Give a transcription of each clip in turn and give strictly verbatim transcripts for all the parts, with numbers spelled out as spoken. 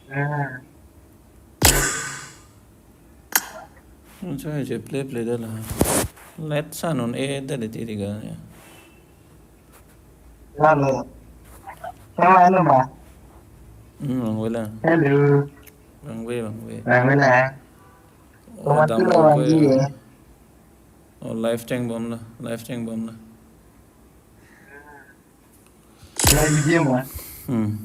Ah. Unsa je play play dala. Let sa non e dala tiri ga ya. Hello. Hello, hello, ma. Hmm, bang wela. Hello. Bang we, bang we. Bang wela. Oh, tomat dam kilo bang bang we. Ye. Oh, live cheng bom la, live cheng bom la. Live video ma. Hmm.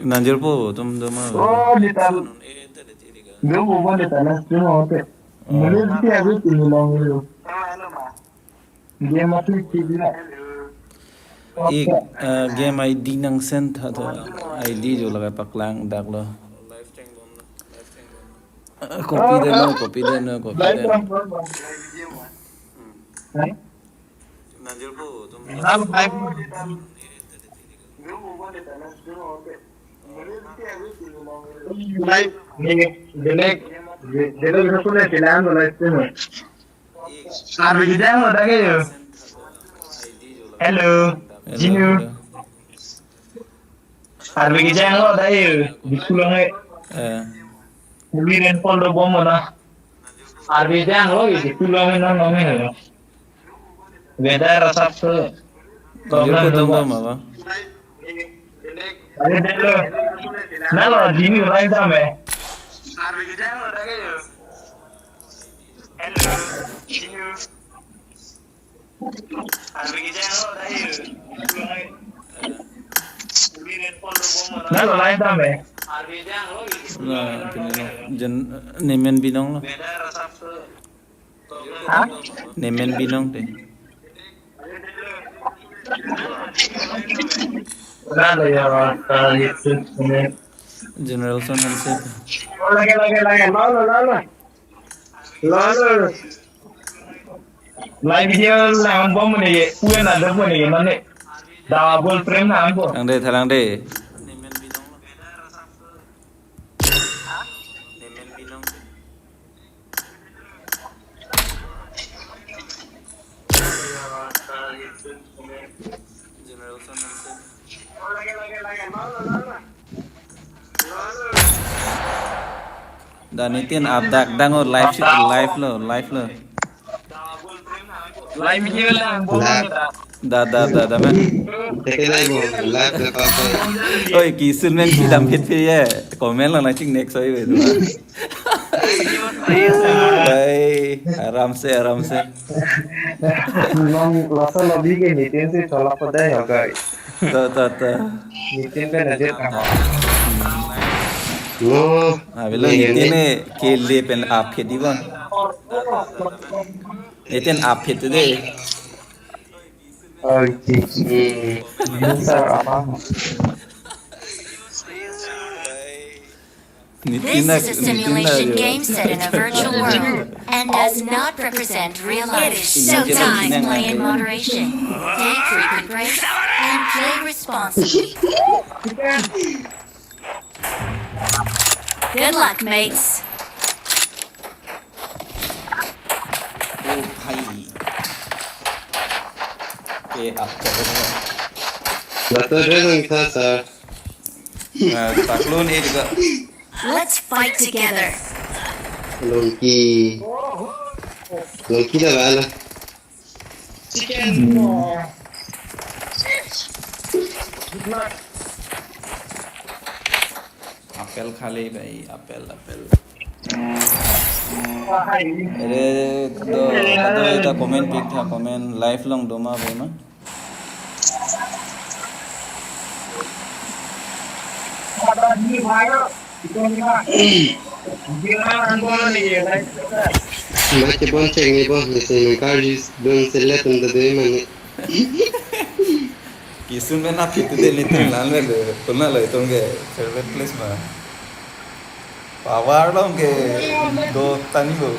Nanjir po, tum tum ma. Oh, live ta. Dum po ba live ta na stream hote. Oh. Mane si agu tini long lo. Game ma tu si na. Ik, eh, game I D nang send tha to. I D jo laga paklang dak lo. Eh, copy de no, copy de no, copy de. Live from, from, from. Hai? Nanjir po, tum. Live, live. Live, ni, delek, delek, delek, live stream. Arbi kejang lo dak ke yo. Hello, hello, Jinu. Hello. Arbi kejang lo dak ke yo. Di pulang eh. Eh. Uli rainfall do bom mana. Arbi kejang lo, di pulang eh non non eh. Weather asap se. Joko problem do tong bom. Tong ma ba? Arbi kejang lo. Na lo, Jinu rai sa me. Arbi kejang lo dak ke yo. Na lo line tame. Na, pini lo. Jen, nemen binong lo. Ha? Nemen binong te. Na lo ya, rasta itu ini. General Son Hanse. Oh, lagi, lagi, lagi. Lo, lo, lo, lo. Lo, lo. Live video lang bom ne ye, pu na do ne ye mane. Da gol frame na bom. Thalang de, thalang de. Da Nitin ap dak dang o live si, live lo, live lo. Live video lang bom. La- Da, da, da, da, man. Teke lai bom, live le pa pa. Oi, kisun men si dam phit phit ye. Comment lo na ching next oi be. Bhai, aram se, aram se. Nong laso lobby ke Nitin si cholak padai ho guys. To, to, to. Nitin pen ajet kama. No. Avelo Nitin ne kele pen aphi di bon. Nitin aphi tu de. Okay. Hmm. Nitin sa apa? Nitin na, Nitin na simulation game set in a virtual world and does not represent real life. It is showtime. Play in moderation. Take frequent breaks and play responsibly. Good luck, mates. Oh, bhai. Ke ap ka. Lata de nang tha, sir. Ah, taklon eh juga. Let's fight together. Longki. Longki da bala. Chicken. Apple khale bhai, apple, apple. Ere, do, do, eta comment pik tha, comment live long do ma bhai ma. Mati bon cheng ni bon, ni se nang kar jis don se let un da de mane. Kisun men aphi tu de Nitin lang le, kona lo itum ke favorite place ma. Power long ke do tani bo.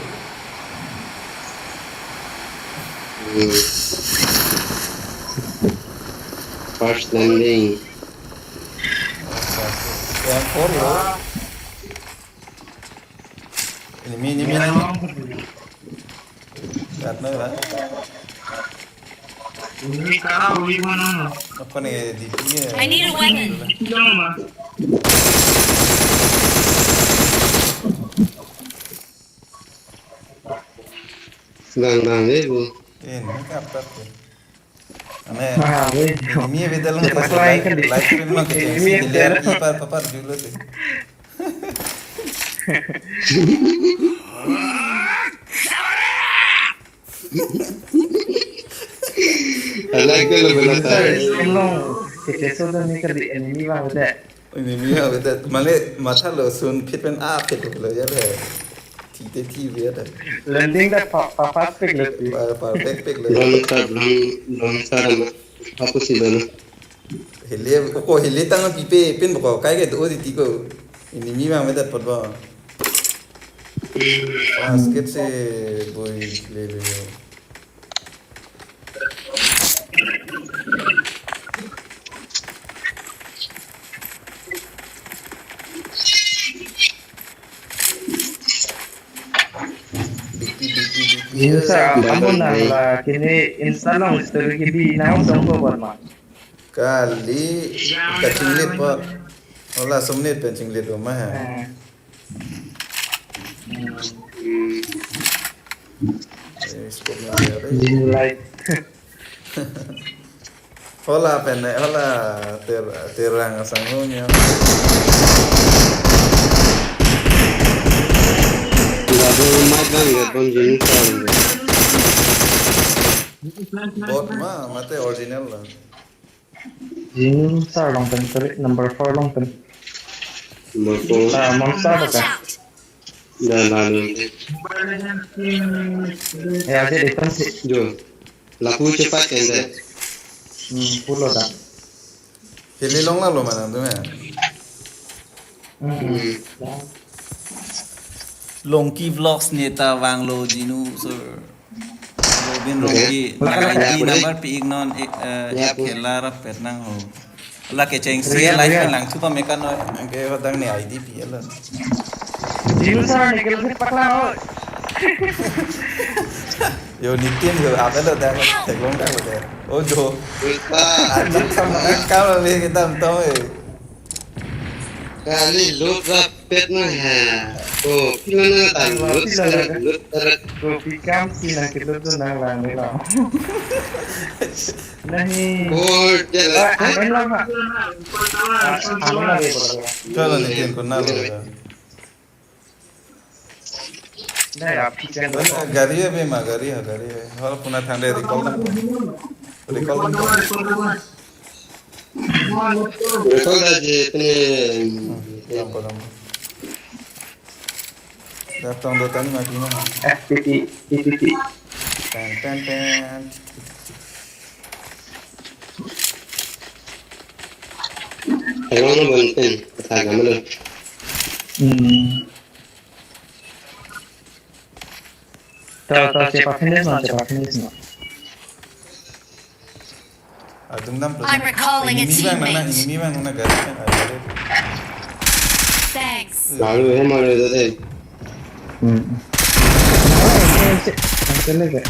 First landing. Yang four lo. Ini mi, ini mi, ini mi. Kat na ba? Ini kara uli mana? Apa nih di sini ya? I need a weapon. Ini mana? Gang gang eh bu. Eh, ini apa tuh? Ane, ah, weh. Ini beda lo. Live stream lo, ini beda lo. Par par julo tuh. Alag ke lo bela ta. Long, ke keso dan ni kali enemy bang udah. Enemy bang udah. Mane matha lo sun phit pen a phit lo ya le. Thite thi ya le. Landing ta pa pa fast pick lo. Pa pa back pick lo. Long ta long long ta ma. Apa sih lo? Heli ko heli tang pipe pin ko kai ke do di tiko. Enemy bang udah pot ba. Basket se boy le le. Insta, amo nang la kini Insta long story kebi nang dong ko bon ma. Kali kachinglit po. Ola sumnit pen chinglit rumah ya. Eh. Eh, scope nya dia deh. Jin like. Hola pene, hola ter terang asang ho nya. Tidak ada rumah kan, nggak pun jenis kan. Bot ma, mate original la. Jin sar long pen, sorry, number four long pen. Number four. Ah, monster ba ka? Watch out! Dah lalu. Ya, jadi defense sih. Jo. Lapu cepat kan deh. Hmm, pulo dah. Heli long lalo mana tu ya? Hmm. Longki Vlogs neta vanglo jinu, sir. Robin Longki, okay. Nang I D number pi-ik non, eh, eh, ya, ya, khela rap pet nang ho. La kechengsi live pen lang thupa mekan noi. Angke hodang ne I D pi lo. Jinu sir ne kel se pakla ho. Yo nitin yo, apa lo dah? Tegong dah lo dah. Oh jo. Ajak sama kan kalau ni kita tahu eh. Kali lut rap pet na ha. Oh, pila na ta lut, lut rap. Ko pikam si na kita tu nang lang ni lang. Nahi. Oh, dia lah. Ah, ano lang ha? Ah, ano lang ha? Kalau ni kan kenal lah. Nahi, api kan. Gari ya be ma, gari ya, gari ya. Hal puna thang de recall na. Recall na. Recall aja pene. Hmm, lampu, lampu. Datang, datang mati na. Eh, titi, titi, titi. Ten, ten, ten. Ayo na bon pen, kata gamlo. Hmm. To, to, chepa finish non, chepa finish non. Adung dam to. I'm recalling a teammate. Enemy bang mana, enemy bang mana gari kan ada. Thanks. Lalu he malu itu deh. Hmm. Oh, oke, oke. Oke, oke.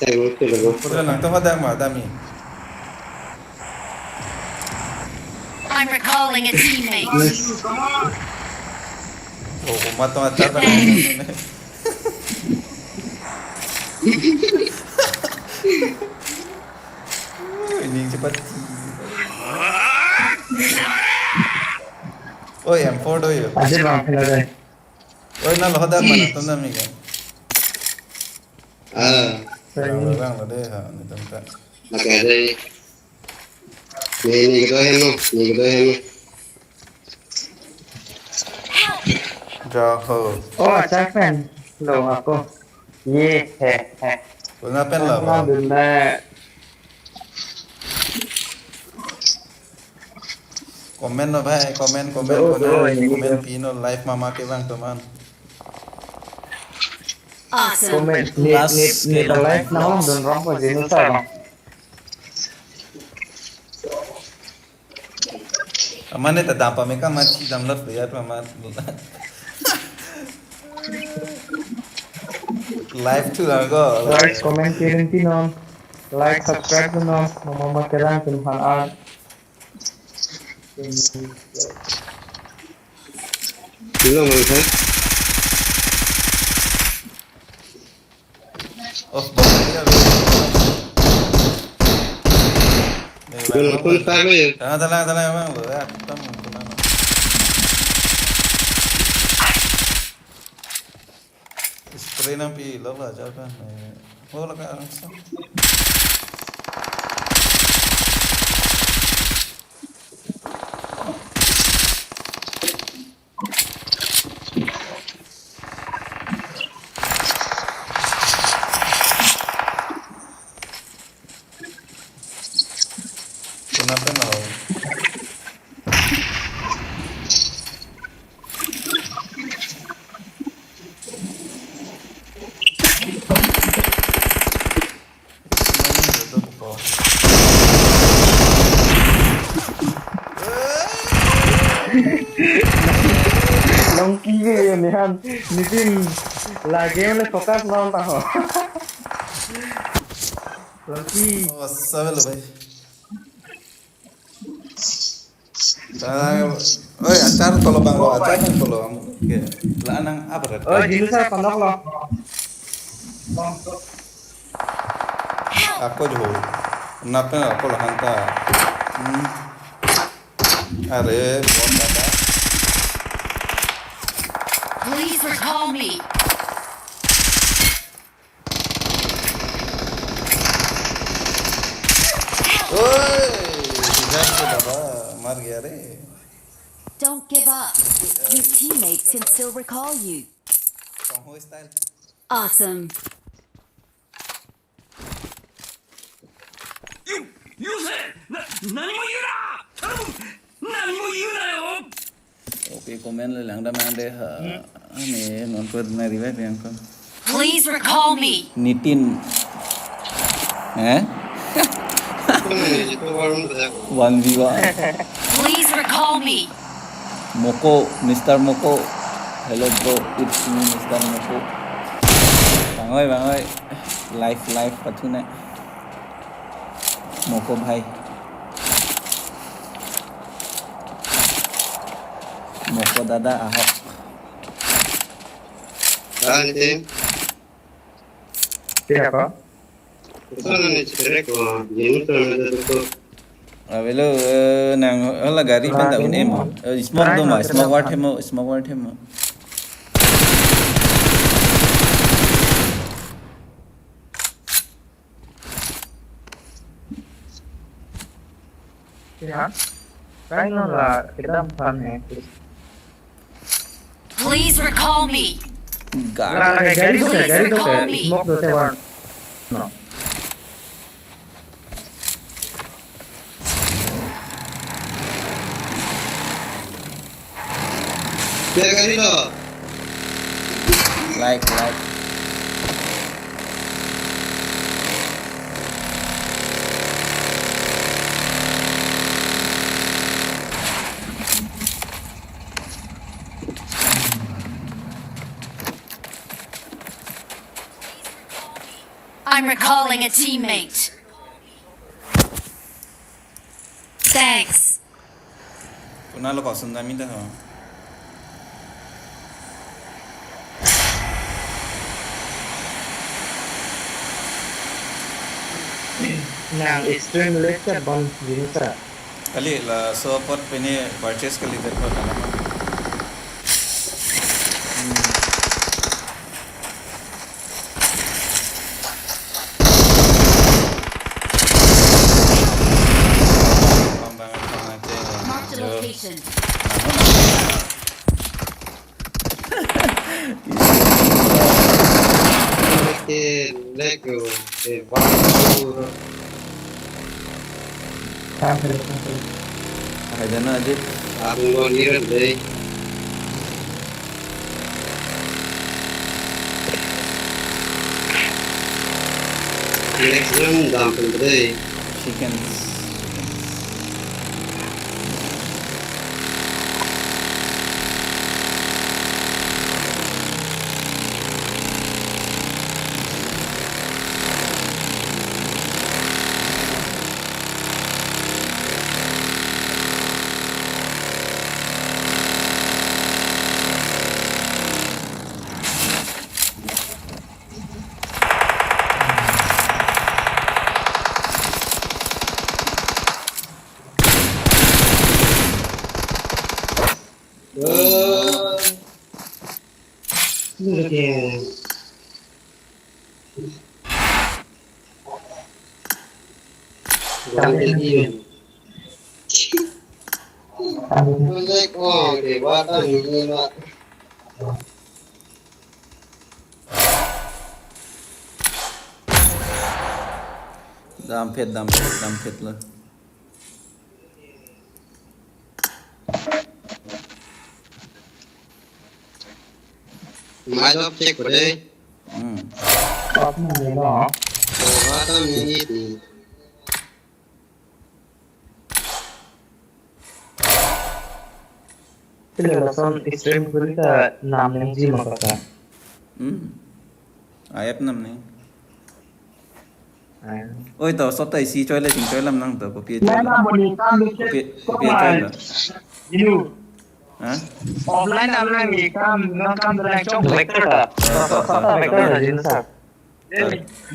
Saya mau ke dalam. Pura nang tong ada ma dami. I'm recalling a teammate. Oh, matong atar ba. Ini cepat. Oh, M four do yo. Aja bang, kenal deh. Oh, na lo hadak mana? Tong dami kan? Ah. Bang, bang, lo deh, ha, ni tong ta. Pakai deh. Ni, ni kedua hem no, ni kedua hem no. Jaho. Oh, acha pen. Lo ako. Ye, he, he. Kuna pen lo. Kuna dun na. Comment no bhai, comment, comment, do, comment, do, comment, ini pino live mama ke bang teman. Awesome. Comment, ni, last ni, ni ke live live na hong lost. Dun rong ko jinu sa bang. Amane ta dampa meka mati damlat ya tu amat. Live tu lah ko. Guys, comment kirim pinon. Like, subscribe dun non, mama mama terang kin han art. Bilang bang, ha? Of, bang, ya, bang. Bilang pun tak ya. Tengah, tengah, tengah, bang, lo, ya, kita mau kemana? Spray nangpi lok la jauh kan. Eh, oh, lok ka langsung. Kenapa nau? Longki ke ya nihan, nitin lagi oleh fokus non taho. Longki. Oh, sabar lo, bhai. Oi, achar tolo bang lo, achar nang tolo. Oke. La nang apa red? Oh, Jinu sir, panok lo. Ako jo. Napen ako la hanta. Hmm. Are, bon dada. Please recall me. Oi, bijan ke baba, mar gaya re. Don't give up. Your teammates can still recall you. Kong Ho style. Awesome. You, you say, na, 何も言うな! 何も言うなよ! Okay, comment le langdam angde ha. Ani non ko na revive yang ko. Please recall me. Nitin. Eh? One v one. Please recall me. Moko, Mister Moko. Hello bro, it's me, Mister Moko. Bang oi, bang oi. Live, live pathu nai. Moko bhai. Moko dada ahok. Ah, Nitin. Siapa? Sana ni cerek ko, Jinu sana tu. Avelo, eh, nang hala gari pen ta un em. Eh, smoke do ma, smoke wart hemo, smoke wart hemo. Ya. Kaino la kedam phan hai. Please recall me. Gari. La, la, gari do, gari do, smoke do te warn. No. Biar kali lo. Like, like. I'm recalling a teammate. Thanks. Kuna lo kosun dami ta ho. Nang stream lecture bon Jinu sir. Kali laso apot pini purchase kali det ko kana. Hmm. Mark the location. Oke, let go. Oke, one, two. Sampai, sampai. Aja na aja. Abang mau lihat deh. Next round, damping deh. Chickens. Oh. Ini lagi. Kami ini. Kami ini. Kami ini. Damphet, damphet, damphet lo. Mai dop check ko dei. Hmm. Apa ni lo? Apa ni ni? Pila lason stream kuri ta nam nangji ma kata. Hmm. Ayap nam ni. Oi, to, sop ta isi choi le, sing choi lam nang to, kopi choi Lai lam. Boni kam Kopi, kopi choi lam. Inu. Ha? Offline nam nang ni kam, nang kam nang chong vector ta. Sop ta vector ta jin sa.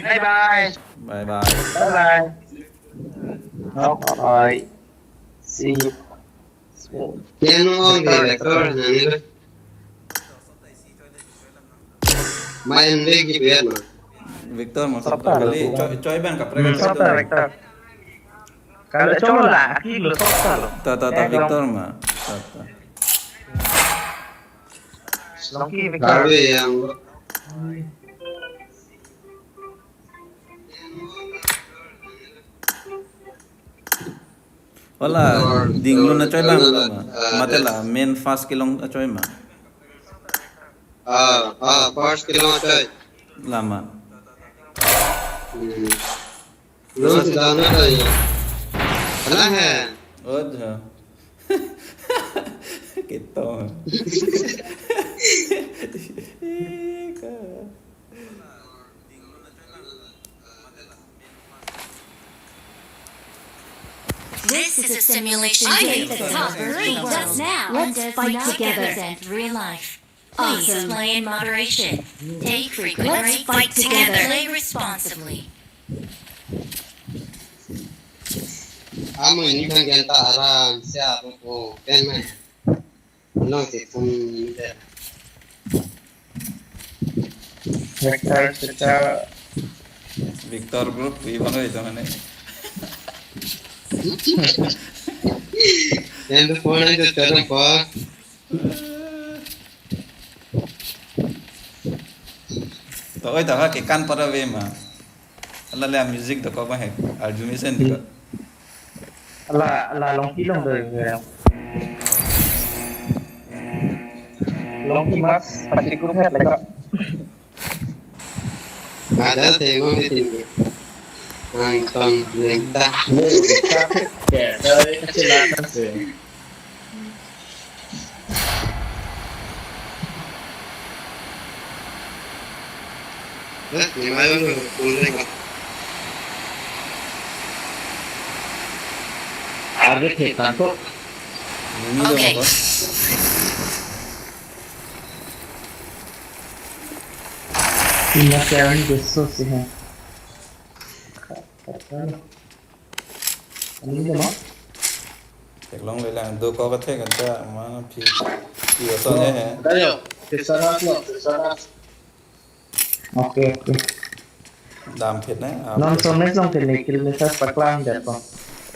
Bye bye. Bye bye. Bye bye. Bye bye. See you. Piano on the record, nani lo? Main lagi piano. Victor ma sop ta kali, choi, choi bang kaprek. Hmm, sop ta Victor. Kalau chong la, aki lo sop ta lo. Ta, ta, ta, Victor ma. Ta, ta. Selongki Victor. Kali yang Wala, ding lun achoi bang lo ma. Mate la, main first kelong achoi ma. Ah, ah, first kelong achoi. Lama. Hmm. Lun si dana achoi. Ala hai. Oh, ja. Kita. Ika. This is a simulation game that the top three does now. Let's fight together. Real life. Please play in moderation. Take frequent breaks. Let's fight together. Play responsibly. Amo ini kan genta aram siap ko pen mai. Nang si phone ni deh. Vector secara Victor group, iwan itu mana? Yang tu phone itu sekarang apa? To oi, to ha ke kan para ve ma. Ala le music dokok ma he. Arju mesen di ko. Ala, ala Longki along do ya. Longki mas pasti grup het leka. Ada tema meeting. Nangtong lengta. Ya, dari kecil atas ya. Eh, ni mayo lo, kung leng ba. Arve thetan ko. Ini lo Okay. Apa? Ini sekarang justru sih, ha. Ani lo ma? Theklongle lang, dokok athek anta mana phi, phi ason he. Tayo, tisarat lo, tisarat. Okay, okay. Damphet ne? Ah, non okay. Somes long tene kilometer paklang jatpo.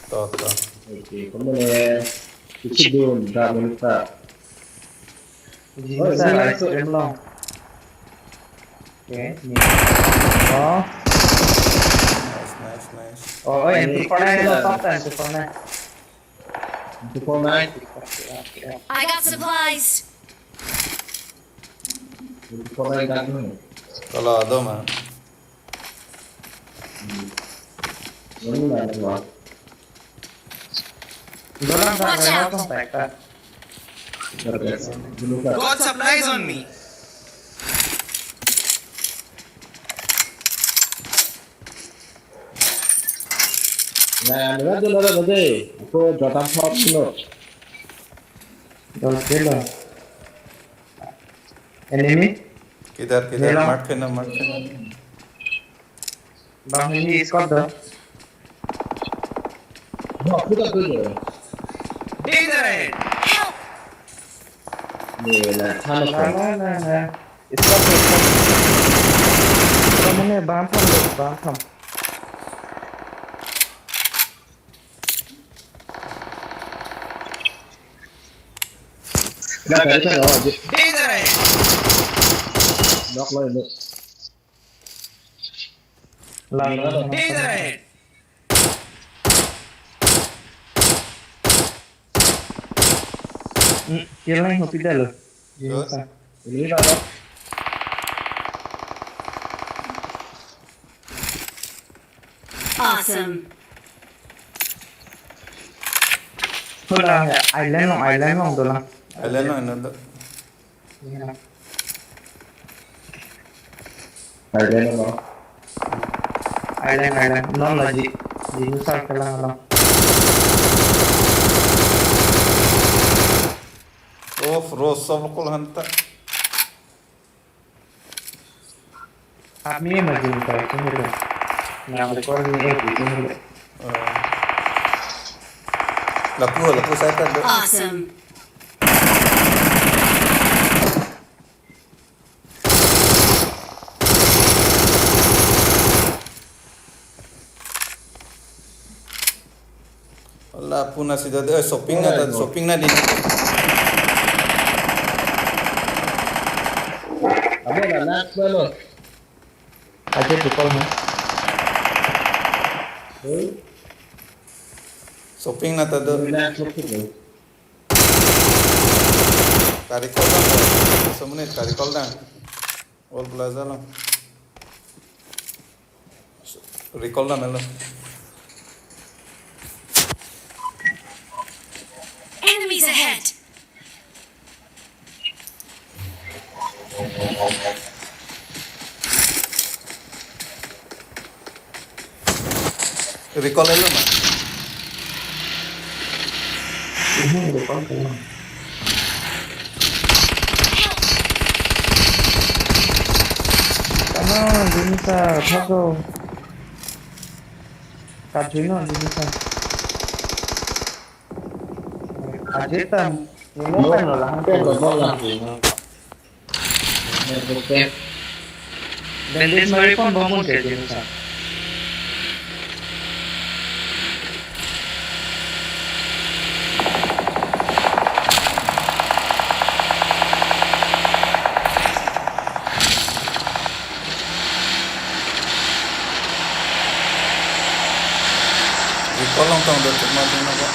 To, to. Okay, kamu ne kichidun damphet ta. Jin Oh, sa ini rice langsung. Cream long. Okay, ni. Oh. Nice, nice, nice. Oh, oh, M two four nine lo, top M two four nine. M two four nine. Okay, okay, okay. I got supplies. M two four nine dah dulu. Kalau ada mah. Hmm. Ini nggak ada, Bang. Dolang tak Watch ada out. Langsung pakai. Oke, dulu, Kak. Got supplies on me. Nah, dulu, dulu, dulu, dulu. Aku jatah top dulu. Dua kilo. Enemy? Kidar, kidar? Nila. Mark kena, mark kena. Bang, ini squad dah. Wah, kita tuh ya. Danger ahead! Help! Ne, la, than La, la, la, la. Stop, stop. Kamu ne bam tham deh, bam tham. Dah, kali kan, oh, je. Knock lo ini. La, la, la. Hmm, kill nang hospital lo. Good. Ini ba. Awesome. Hola, island along, island along dolang. Island along, island along. Island along. Island, island. Non lagi. Di nusa kelang along. Oh, Rose, sab lokal hanta. Apni emergency sa itu hile. Yang rekor ni eh itu hile. Eh. Lapu, lapu saya kan. Awesome. Lapu na sida de, eh, shopping na ta, shopping na di. Abo na, na, na, no. Aje people hai. Hmm? Shopping na ta do. Na, shopping na. Kari call dang, semenit kari call dang. All plaza lo. Recall na melo. Enemies ahead. Recall lo ma. Ini recall kena. Come on, Junisa, thak do. Kajui non, Junisa. Ajit tam. Ini kan lo lah, kan lo lah. Bandage mari pon bomb ke, Junisa. Di kolong tong do cuma cuma kok.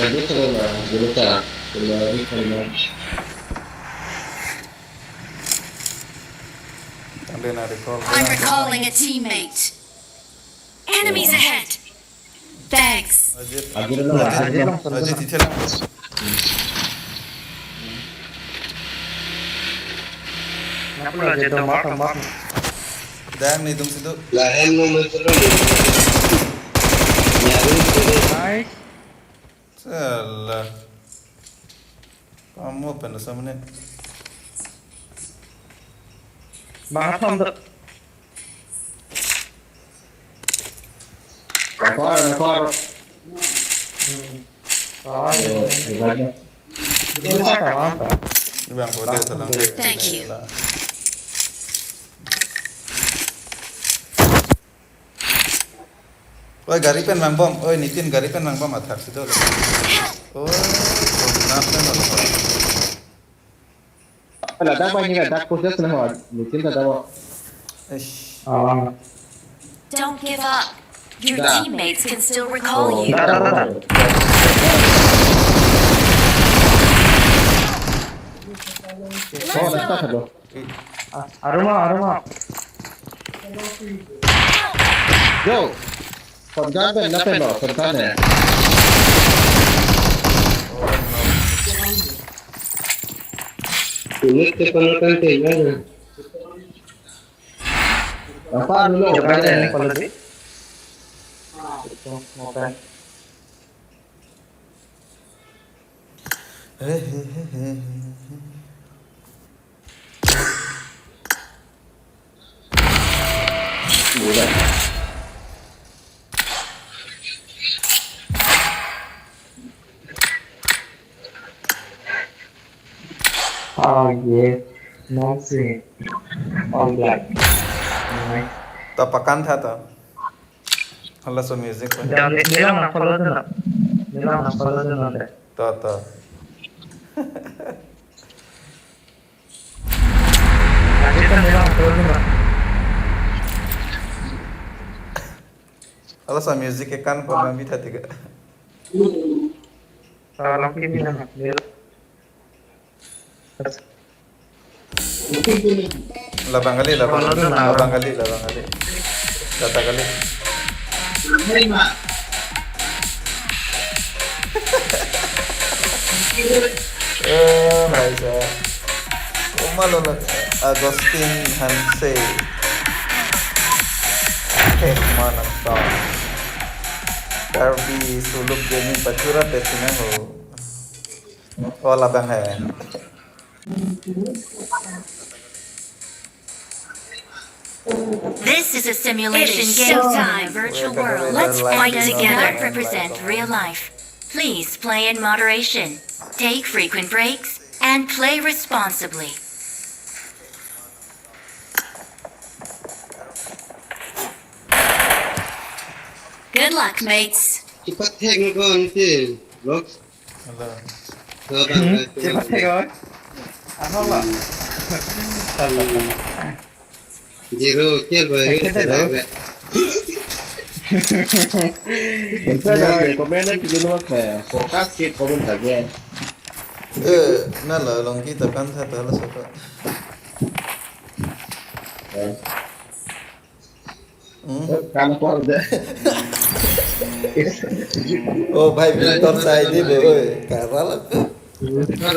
Jadi kalau nggak, jadi tak, kalau di kolong. Tangte na recall. I'm recalling a teammate. Enemies ahead. Thanks. Ajit. Ajit lo, Ajit. Ajit lo, Ajit, ithela. Napulo Ajit do, mar, mar. Dang ni dum situ. Lahen mo mo situ. Nyari situ. Nice. Salah. Kamu apa nasa menit? Bang Athom do. Rekor, rekor. Hmm. Oh, iya, iya, iya. Ini apa, apa? Ini Bang Kode, salam. Thank you. Oi, gari pen vangbom. Oi, Nitin, gari pen vangbom athak situ. Oi, nap pen vangbom. Ladak ba ini ladak proses na ho. Nitin ladak ba. Eish. Oh. Don't give up. Your teammates can still recall you. Da, da, da, da. Oh, nasta thalo. Ah, aruma, aruma. Yo. Shotgun pen na pen lo, shotgun ne. Unit ke kono kan te na. Apa dulu? Coba deh, ini quality. Open. Hehehe. Oh, yes. Nice. All black. Nice. To pakan tha to. Halaso music ko. Jangan ni, ni lang na follow dun na. Ni lang na follow dun na. To, to. Lagi kan ni lang na follow dun na. Halaso music ke kan ko nang bitha tiga. Tolong kini na. Ni Labang kali, labang, labang kali, labang kali. Data kali. Eh, hai sa. Uma lo lo, Agustin Hanse. Eh, mana tau. Karbi Suluk Gaming pachura pesinang ho. Oh, labang hai. This is a simulation game time. Virtual world. Let's fight together. Represent real life. Please play in moderation. Take frequent breaks and play responsibly. Good luck, mates. Cepat hack ngon si, Rox. Hello. Cepat hack ngon. Apa, Pak? Zero kill, boy. Hack kita, zero. Kita dah komen lagi dulu, Pak. Fokus ke komen lagi. Eh, nala long kita kan satu hal apa? Hmm? Kampor deh. Oh, bhai, Victor Saidi, boy. Karal aku. Victor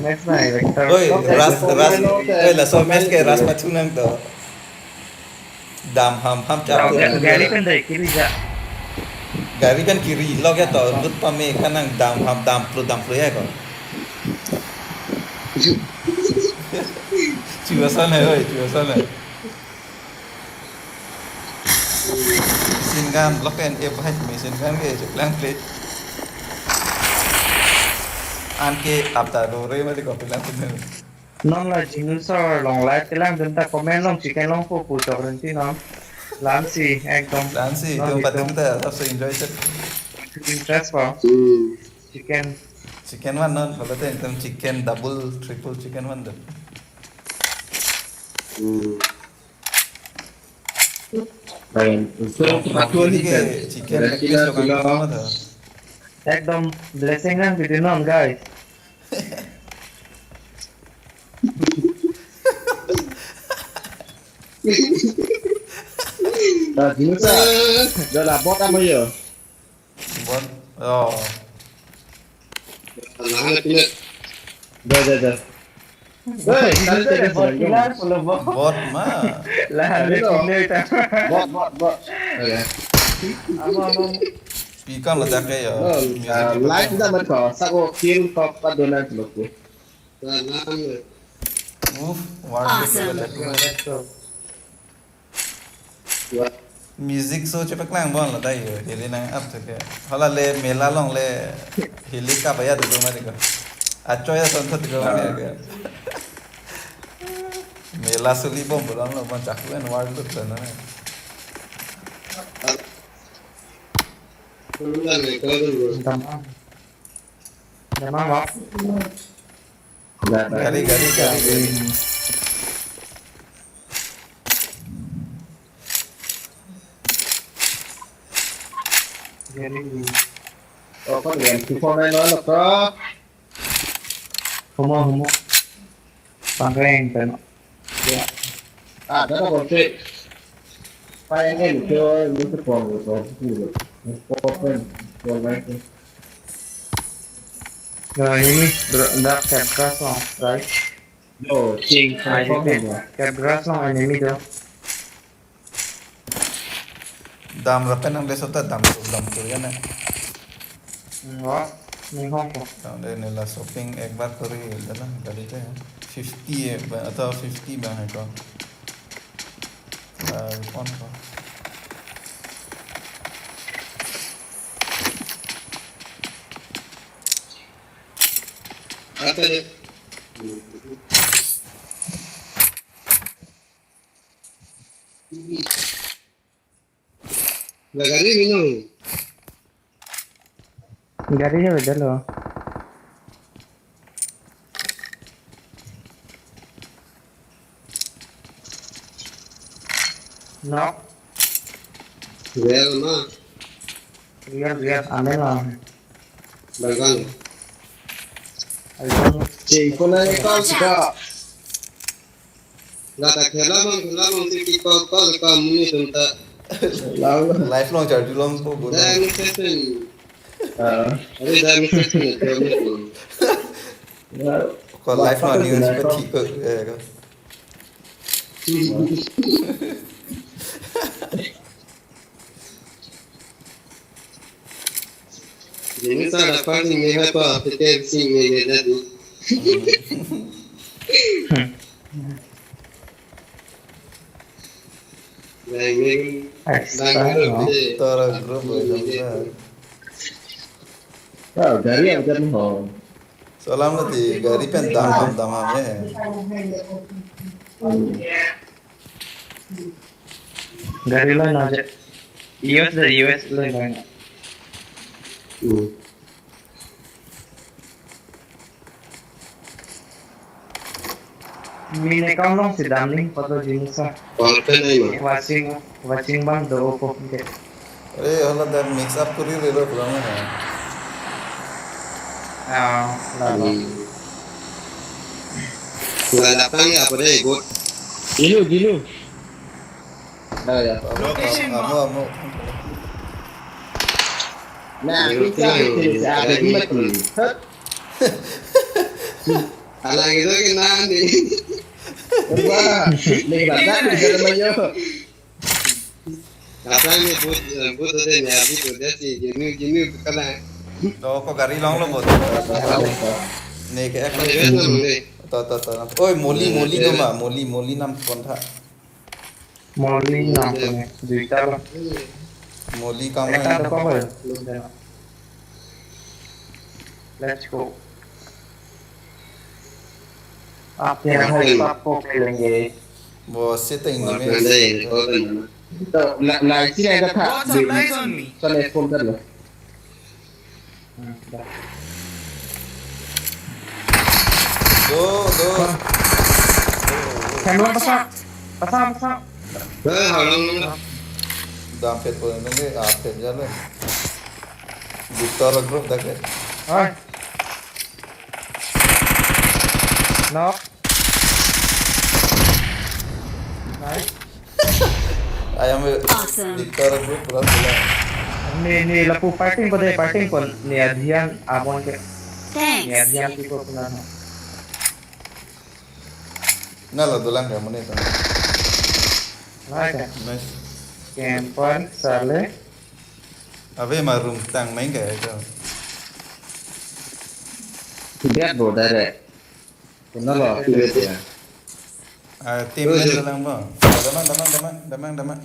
Max na, Victor. Oi, Ras, Ras, oi, laso match ke Ras pachunang to. Dam ham ham chap. Gari pen dai kiri ja. Gari pen kiri lok ya to, lut pame kanang dam ham dam plu dam plu ya ko. Chuasan hai, oi, chuasan hai. Machine gun, lok en e bhai, machine gun ke chuklang play. Anke apta do re mati ko pilang pilang. Non la Jinusar along live kelang dun ta comment along chicken along po pu chok rin si non. Lam si, ekdom. Lam si, non ekdom ekdom. Patin ta, lap si enjoy set. Interest po. Hmm. Chicken. Chicken one non, kalau tu ekdom chicken double, triple chicken one tu. Hmm. Baik, untuk satu ni kan. Chicken leg piece lo kan, kilo. Ekdom blessing kan, bidi non, guys. Nah, Jinusar. Dah lah, bot apa ya? Bot. Oh. Lahan na pina. Dah, dah, dah. Hei, tadi tadi bot, bot. Bot ma. Lahan na pina. Bot, bot, bot. Oke. Apa, apa? Speaker ledak ya. Oh, music ah, live dah macam. Sako kill top padonan loku. Lahan. Uf, war. Awesome. Music so chepaklang bon lo dai yo, hili nang up to ke. Hala le mela along le hili kabaya tu mari ko. Achoy ason thot ko mari ko. Mela suli bom bolong lo bon chaku en war lut lo na. Tamam. Tamam, Pak. Gari, gari, gari, gari. Gari. Oh, kok yang sipon lain lo, Pak? Humor, humor. Pangkeng, kan. Ya. Ah, dah, dah, boleh. Pak, yang ini, coba, ini sipon, sipon, sipon. Sipon, sipon, sipon. Nah, ini, bro, dah capture so, right? Yo, ching, ah, ini capture so, enemy do. Dam rapen nang de sota dam tu, dam tu ya na. Hmm, wah, ni hong ko. Dam de nila shopping ek bar kori dalam kali te. Fifty eh, ba, atau fifty bang hai ko. Ah, phone ko. La gari minong. Gari ke beda lo. No. Real ma. Real, real. Amen lo. Bagang. Ayo. Cek ko na kau suka. Lata khela bang, khela bang si kipa pa ka muni tum ta. Lau. Lifelong charju long po guna. Dai ni session. Ah. Are dai ni session ni kami. Ya. Ko lifelong ni seperti ko, eh, ko. Jini sa dapat ni meha to apete si meha jadi. Dai ni, Extra, dai ni no? Tara group boy, ah, gari aja ho. Salam nanti gari pen dam dam dam ame. Gari lo na je. U S de U S lo na. Hmm. Mine kam long si dam ning poto jini sa. Konten ai ma. Watching, watching bang do opo ke. Are, hala dak mix up kuri relo pulang na. Ah, lalo. Hmm. Wala pang apa deh, bot? Jinu, Jinu. Nah, ya. Amo, amo, amo. Nah, Jinu kita bilang, itu, ya, ada di mati. Hah? Alang itu ke nani? Wah, ni badak di dalam ayo. Apa ni, bot, bot ada ni, abi tu dia si Jinu, Jinu kena. To, ko gari long lo, bot. Ni ke ek. Ada ni. To, to, to. Oi, Moli, Moli do ma, Moli, Moli nam kontha. Moli nam kone, duita lo. Moli kam. Eta lo. Let's go. आप यहाँ पर आपको खेलेंगे। Bo setting ni me. To, la, la, isi na kata. Got supplies on me. Sana phone kar lo. Hmm, dah. Do, do. Wah. Do, do. Camera pasang. Pasang, pasang. Eh, halang. Dam pet po nang ke, ah, pet jale. Victor group dak ke. Oi. Knock. Nice. Ayam. Awesome. Victor group pura pura. Ni, ni lapu fighting ko de, fighting ko ni adhian amon ke. Thanks. Ni adhian tipo puna na. Na lo dolang ke mone ta. Nice. Nice. Camper sale. Ave ma room tang main ke itu. Lihat bo direct. Kenapa? Iya, iya. Ah, tim lain dalang, bang. Damang, damang, damang, damang, damang.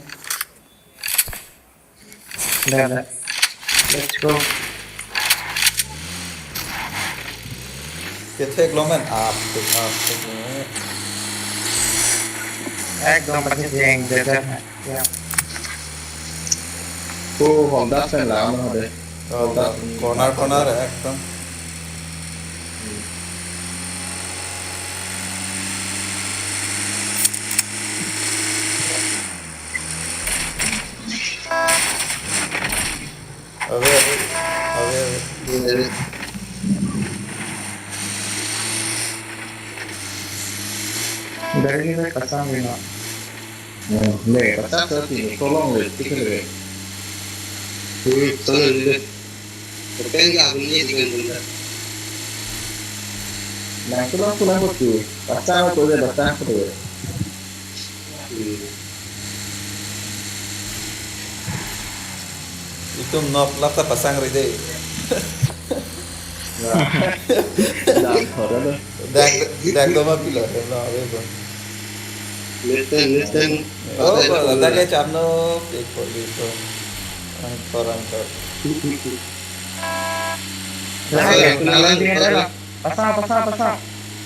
Dah, dah. Let's go. Kethek lo men, up, up, up. Ekdom pati jeng jaja. Ya. Oh, Honda stand lang ano de. Oh, corner, corner, eh, ekdom. Ave, ave, ave, ave. Dari ni kasam ni na. Hmm, ne, kachak sa ti, tolong le, tikil le. Hmm, sana le. Pen ka abang ye dengan benda. Nang tulang tulang ko tu, pasang ko le, pasang ko le. Hmm. Itum nok lap ta pasang ri de. Nah. Dak, dak do ma pilo, no, ave ko. Listen, listen. Oh, ladak ke chapno, pik poli to. Ang torang to. Lagi, kenalan dia dah. Pasang, pasang, pasang.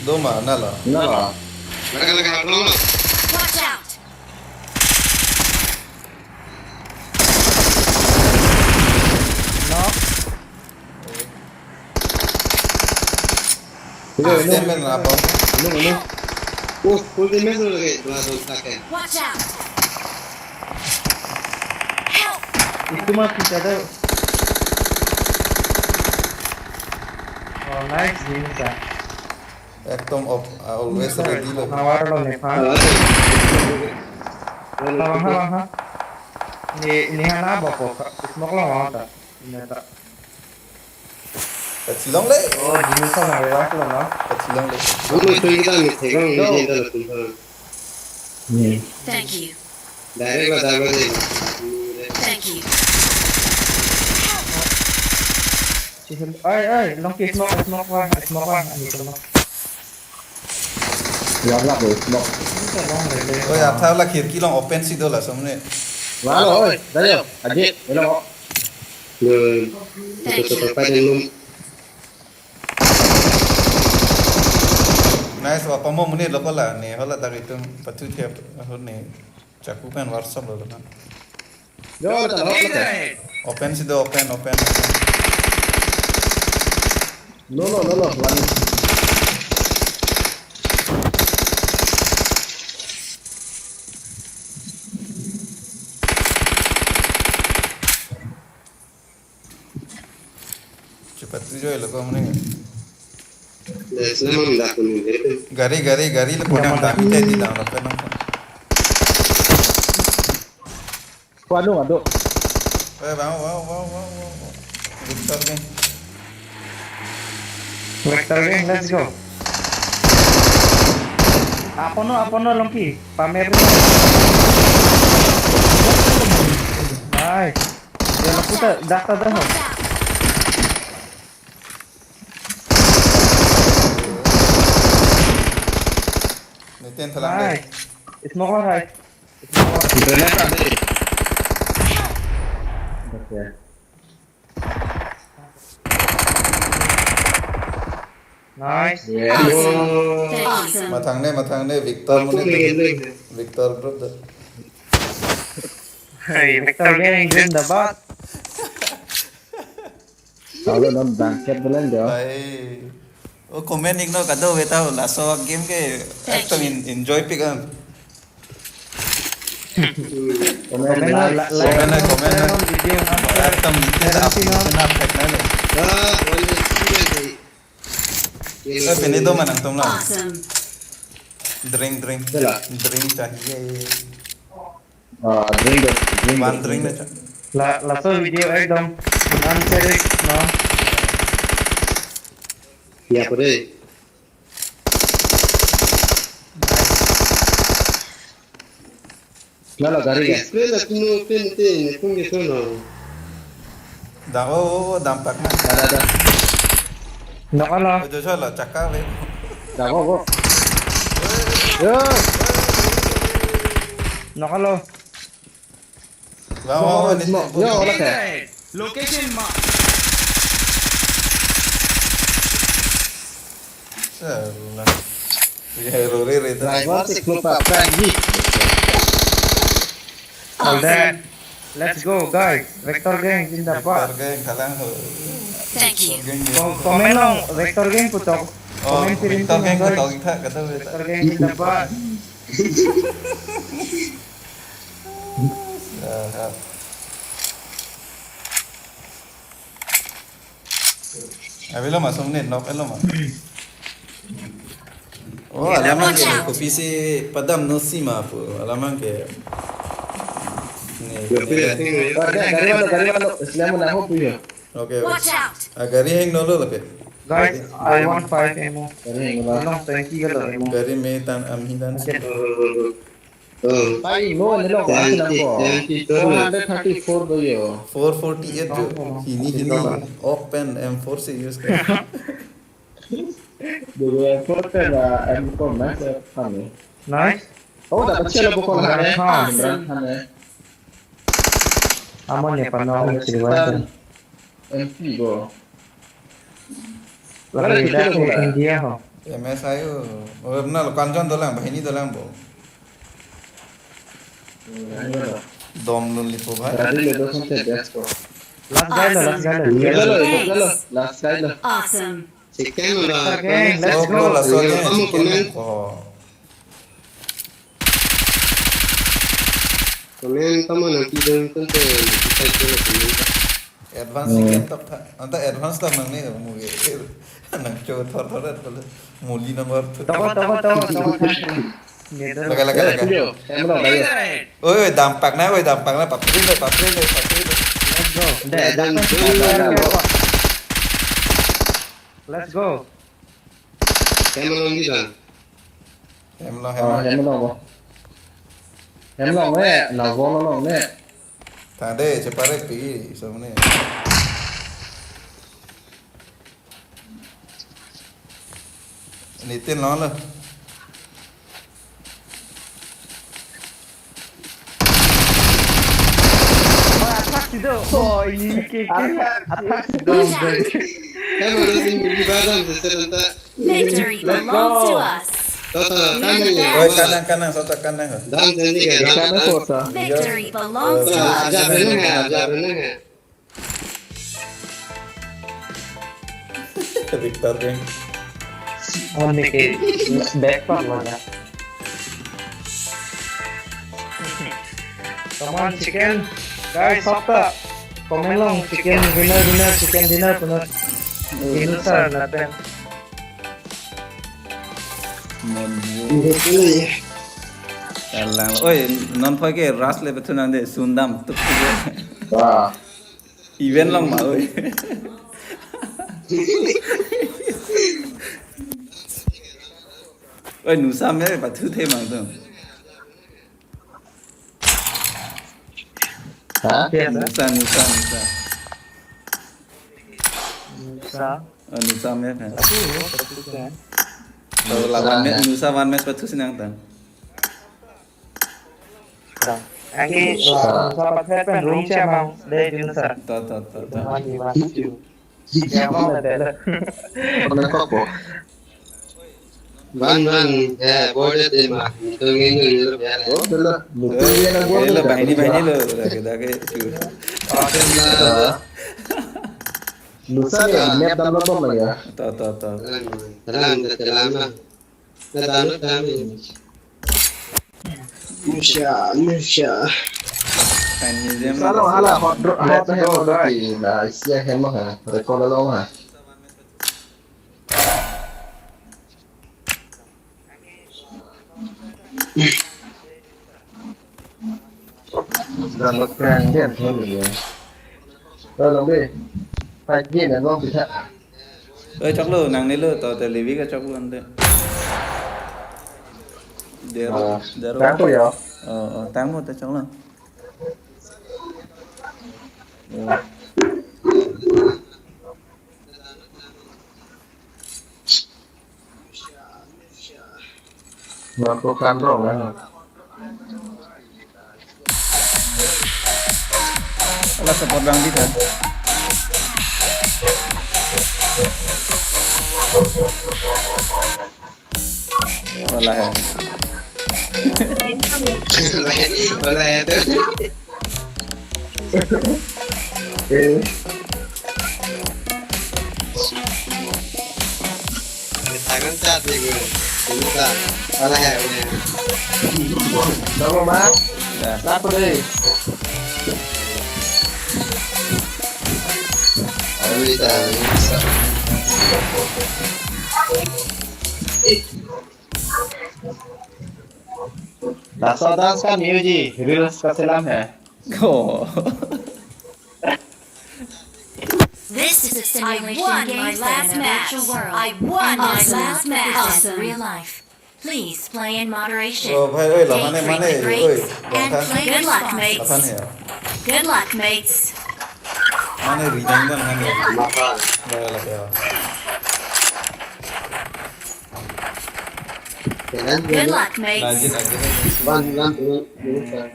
Do ma, na la. Na la. Laga, laga, laga. Watch out! Knock. Hello, hello. Damage na po. Hello, hello. Oh, full damage ho gaya, dua dua attack hai. Watch out! Help! Itu mati, ada. Oh, nice, Jinsa. Ekdom op, uh, always ready lo. Nawar lo ne pha. Hello. Halang, halang, ha. Ni, ni hana bapok, smoke lo ta. Ini ta. Kachilong le. Oh, Jinsa na revive lo na. Kachilong le. Kamu itu kita ni tegang ni. Yo. Ini dah lakukan. Hmm. Thank you. Direct lah, direct lah. Thank you. Ai, ai, Longki, smoke, smoke vang, smoke vang, ani smoke. Yar lah, boy, smoke. Ini ka long le le. Oi, athak la khirki along open si do la, samne. Lalo, oi, dayo, Ajit, hello. Yo, thank you. Nice, wa pamo muni lo ko la, ne hala dak itum pathu thiap, ahut ne chaku pen WhatsApp lo kan. Yo, lo ta, lo ta. Open si do, open, open, open. No, no, no, no, one. Cepat tu joy lo ko muni. Yes, naman dak ko ni. Gari, gari, gari lo ko dam, dam ite di dam lo ko dam. Ko anu ado. Eh, wow, wow, wow, wow, wow, wow. Victor gang. Victor gang, let's go. Apono, apono Longki. Pamer. Nice. Ya, lapu ta, dak ta dah. Nitin thalang deh. Hai. Smoke lo, hai. Smoke lo. Grenade ada. Oke. Nice. Yeah. Awesome. Thank you. Mathang ne, mathang ne, Victor muni. Victor group dah. Hey, Victor gang zindabad. Kalau non bangket belen jo. Hai. Oh, comment ikno kado beta laso game ke. Thank you. Ekdom en-, enjoy pik an. Comment, comment, like, like, comment, comment, comment, comment. Video. Ekdom, share, share, share. Ah, one hundred. Eh, pini do ma nangtum la. Awesome. Drink, drink. Drink chahiye. Ah, drink do, drink do. One drink na cha. La, laso video ekdom unfair, no? Ya, pure. Lalo gari ya? Explain na kuno pen te ne kung ke sono. Dam, oh, oh, oh, dam pak na. Ada, ada. Knock lo. Oh, Joshua lo, chakka le. Dam, oh, oh. Yo. Knock lo. Wah, wah, wah, ini. Yo, olah ke? Location mark. Salah. Ya, Rory, Rory. Driver si klub apa lagi? All that. Let's go, guys. Victor gang zindabad. Victor gang, kalang ho. Thank you. Victor gang, kom-, comment long, Victor gang putok. Oh, comment Victor gang putok, guys. Kita kata Victor gang zindabad. Salah. Avelo ma, song ne knock lo ma. Oh, alam abang ke, kopi si padam no si ma pu. Alam abang ke. Ne. Gari, gari malo, gari malo. Islam na ho puyo. Okay, okay. Watch out! Ah, gari hang no lo lape. Guys, I want five ammo. Gari hang no lo. Long twenty ka lo ammo. Gari me tan am hi tan. Okay. Oh. Pai mo ne lo ko. Twenty, twenty, four hundred thirty-four do yo. Four forty-eight jo. Hini, hini. Open M four se use kar. Do M four ka la M four na se phane. Nice. Oh, dapat siya po ko na. Imran Khan, eh. Imran Khan, eh. Aman ya, pano ang siliwan. M P bo. Lagi dah ke India ho. M S I U. Oh, na lo kanjon dolang, bahini dolang bo. Dom lun lipo bhai. Tadi lo dosan te best ko. Last guy lo, last guy lo. Last guy lo, last guy lo. Awesome. Second lo. Again, let's go. Kamu komen. Oh. Komen tamo nangpi dong tante, kita itu komen. Advance second top tha. Anta advance top nang ne mo ge. Nang cho thor thor et pala. Muli number two. Toko, toko, toko, toko. Laga, laga, laga. Oi, oi, dampak na, oi, dampak na. Papri le, papri le, papri le. Let's go. Let's go. Hem long di dan. Hem long, hem long. Hem long. Hem long ne, na vong long ne. Tade, cheparek pi, so ne. Nitin long lo. Oh, attack sido. Oh, ini ke, ke. Attack sido. Hem long di badan se serenta. Victory belongs to us. Tata, kanang ya. Oi, kanang, kanang, sota kanang. Dan sendiri ya, dan, dan. Victory belongs to us. Ajar benar ya, ajar benar ya. Victor Gang. Oh, niki back pa mana? Come on, chicken. Guys, sota. Komen long, chicken dinner, dinner, chicken dinner, punot. Dinner, sir, lapen. Mon. Kalang. Oi, non phoi ke ras le betu nang de sundam tuk tuk. Wah. Event long ma, oi. Oi, nusa me pathu the mang tu. Ha? Nusa, nusa, nusa. Nusa. Oh, nusa me kan. Tapi, oh, tapi kan. So, lawan me, nusa one match pathu si nang ta. Angke, nusa pathu pen room cha mang, de jun sa. To, to, to, to. One, one, two. Ya, bang, ada lah. Pernah kok, po? Van, van, eh, board de ma. Itu ngin ngin lo ya. Oh, betul. Betul ya, na board. Lo, bahini, bahini lo, lagi, lagi, chu. Nusa ya, net dam lo bom lagi ya. To, to, to. Telang, telang, telang, ma. Telang, telang. Nusha, nusha. Kan ni jam. Salo hala hot dro, hot hem lo ki na isi hem ha. Record lo ha. Dan lo kran dia thon dia. Lo lo be. Five G na gong kita. Oi, choklo, nangne lo, to, te levi ka choklo ante. Dero, ah, dero. Tangpo ya? Oh, oh, tangpo te choklo. Oh. Marco Kandrong, ah. Ala support bang di kan. Wala hai. Wala hai tu. Eh. Tangan cat ni gue. Bisa. Wala hai, wala hai. Nama, Mas? Ya. Satu deh. Ayo, bisa, bisa. Laso dance kan music, reels kaselam hai. Oh. This is a simulation game set in a virtual world. I won my last match. Awesome. Real life. Please play in moderation. Oh, bhai, oi, la mane, mane, oi, la khan. Take frequent breaks and play responsibly. Good luck, mates. La khan hai. Good luck, mates. Mane rijang dan mane. Makan. Bhai, la kya? Good luck, mates. Lanjut, lanjut. One, one, one, one, one.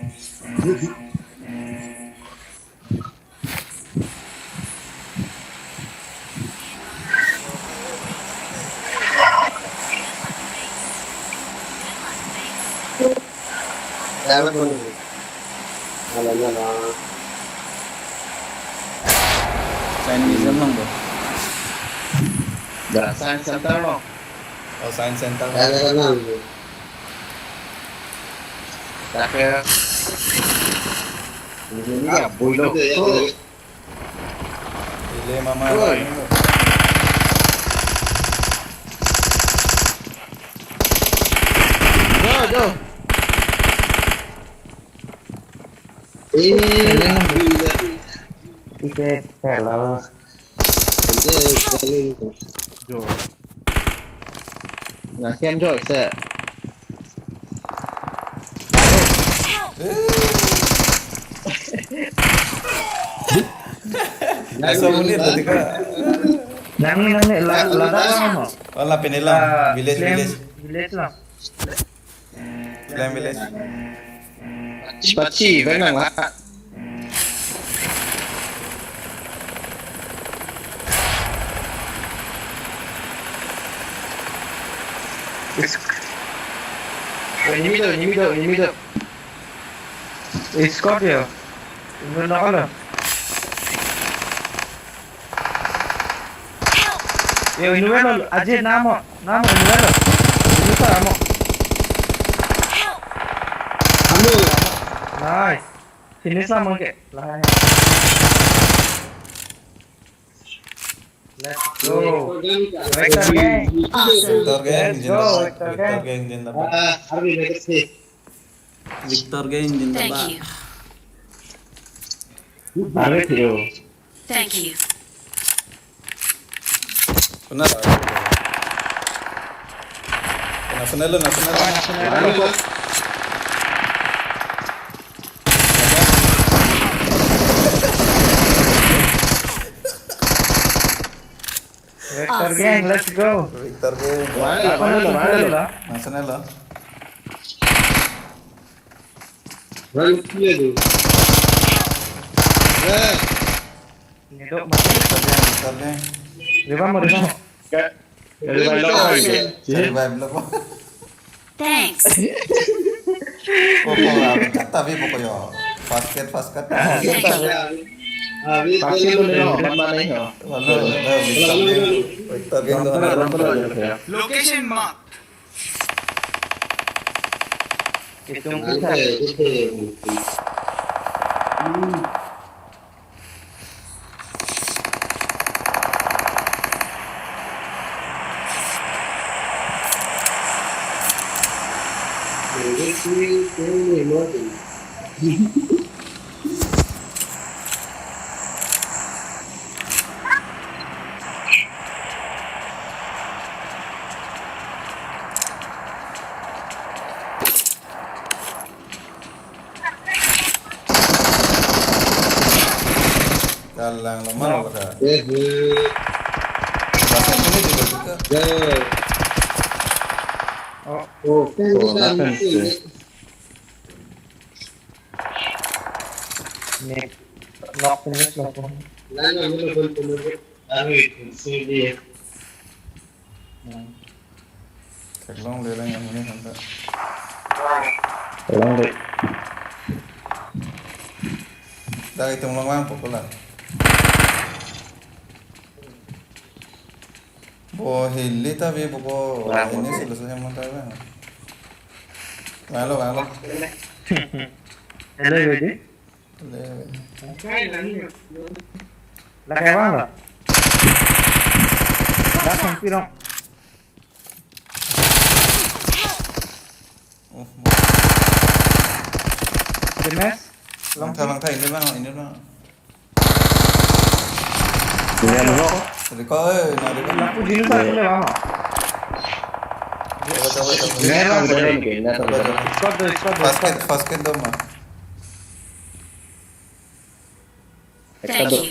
Dapat mana? Mana, mana? Science museum lang, bro. Dah, science center lang. Oh, science center. Dah, dah, dah, dah. Dah, ya. Ini ya, boy lo. Ile mama. Oi. Go, go. Eh, ile. Ike, hello. Ile, ile. Jo. Nah, kem jo, se. Langsung unit tadi, Kak. Nang, nang, la, la, la, la, no? Oh, la pinilang. Ah, village, Flame village. Village lang. Flame village. Pachi, pachi, venang, ha? It's, oh, ini middle, ini middle, ini middle. It's got here. Ini nak ala. Yo, ini mana? Aje namo, namo ini mana? Ini pa amo. Amo. Nice. Finish lah mungkin. Lah. Let's go. Vector gang. Awesome. Vector gang, let's go, Vector gang. Vector gang, zindabad. Ah, Army legacy. Vector gang, zindabad. Thank you. Army hero. Thank you. Kena, kena, kena lo, kena, kena lo. Vector gang, let's go. Vector gang. Mana lo, mana lo, mana lo? Mana lo? Run clear deh. Eh. Ini dok mati. Vector gang, Vector gang. Revive mo, revive mo. Revive lo. Revive lo. Thanks. Poko, ah, kata bi poko yo. Fast cat, fast cat. Thank you. Fast cat lo, mana yo? Lalu, lalu, Vector gang, Vector gang. Location mark. Kitung kita. Kalang lo, mana lo, Kak? Eh, eh. Bahasa ini juga suka. Eh. Oh, oh, oh, nothing. Nek, nok finish lo po. Nang, nang, nang, nang, nang, nang. Theklongle lang amonit aphan ta. Theklongle. Dak itum along vangpo ko la. Bo hili ta bi bo ko. Vang ini bo. Silo sa hem ta vang. Vanglo, vanglo. Hello, ready? Lake vang lo. Dak sangpi dong. Oh. Jemes. Langtha, langtha, ini bang, ini bang. Ini bang. Recall, eh, nah, recall. Lapu jenis apa ini, bang? Coba, coba, coba. Ini bang, betul ini, nah, coba, coba. Squad deh, squad deh. Fast cat, fast cat dong, bang. Thank you.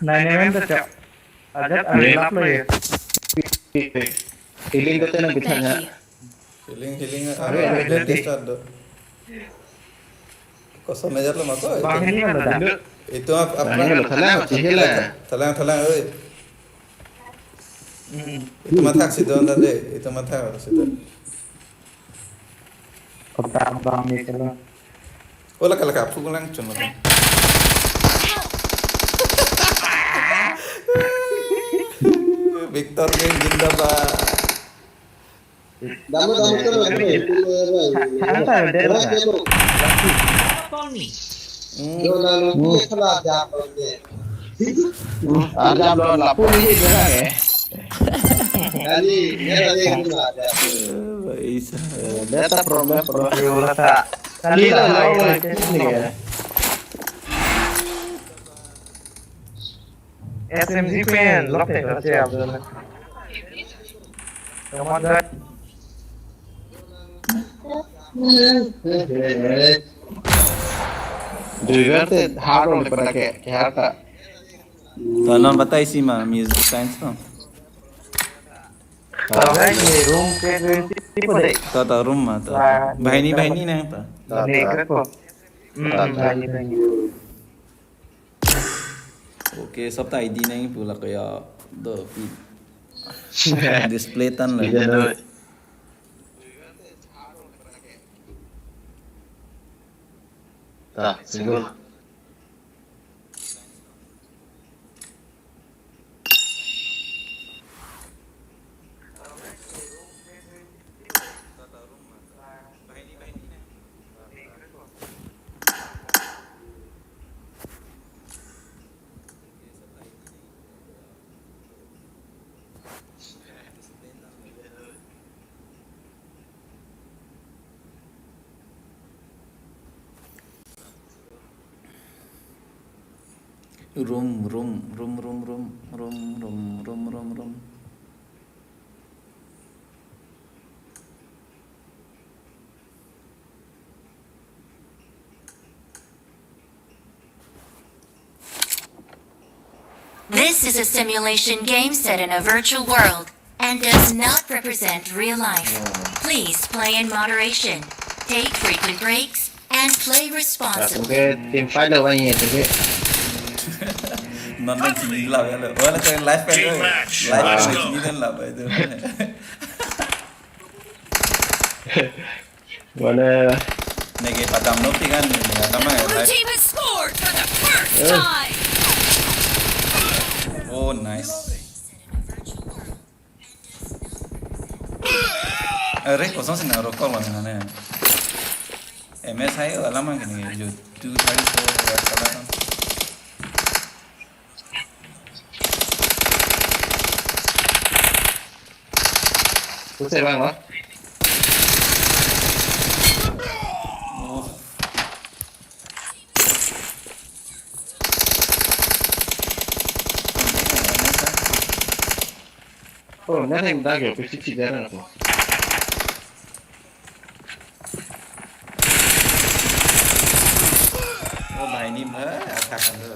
nine M M ta chok. Ajat ari lap lo ye. Healing ko tenang kita nya. Thank you. Healing, healing, are, are, are, test do. Koson mejar lo mako. Bang ini kan ada. Itu apa? Bang ini lo, thalang, thalang, thalang, oi. Hmm. Itu matha si don tadi, itu matha si don. Kota abang ni kalau. Oh, laka, laka, phulang chun laka. Victor ni zindabad. Damu, damu, damu, damu. Thang ta der na. Hmm. Arjam don lapu ni dia ke. Isa. Data problem, problem. Kali la, la, la, la. S M G pen, lok tek na siap. Come on, guys. Driver te hard role pada ke, ke hard ta. To non batai si ma music science to. To hai ni room ke twenty ko de. To, to room ma to. Wah, bahini, bahini nang to. Ni ke ko. Hmm, bahini, bahini. Okay, sabta I D nang pu la kaya do pi. Display tan la. Iya, no. Ta, single. Room, room, room. This is a simulation game set in a virtual world and does not represent real life. Please play in moderation, take frequent breaks, and play responsibly. Langsung ke team fight lo bang ye, tapi. Non non sini lah ya lo. Wala ko live kan. Team match. Live kan sini kan lah itu. Mana? Nege padam lo pi kan, nege padam ya. Blue team has scored for the first time. Oh, nice. Are, koson si nang rokok lo nang ne. M S hai alam ang kene jo two thirty four ya salah kan. Kusai bang, wah. Oh. Oh, nothing, thank you. Pisi si jarang aku. Oh, bhai ni bhai, attack kan tu.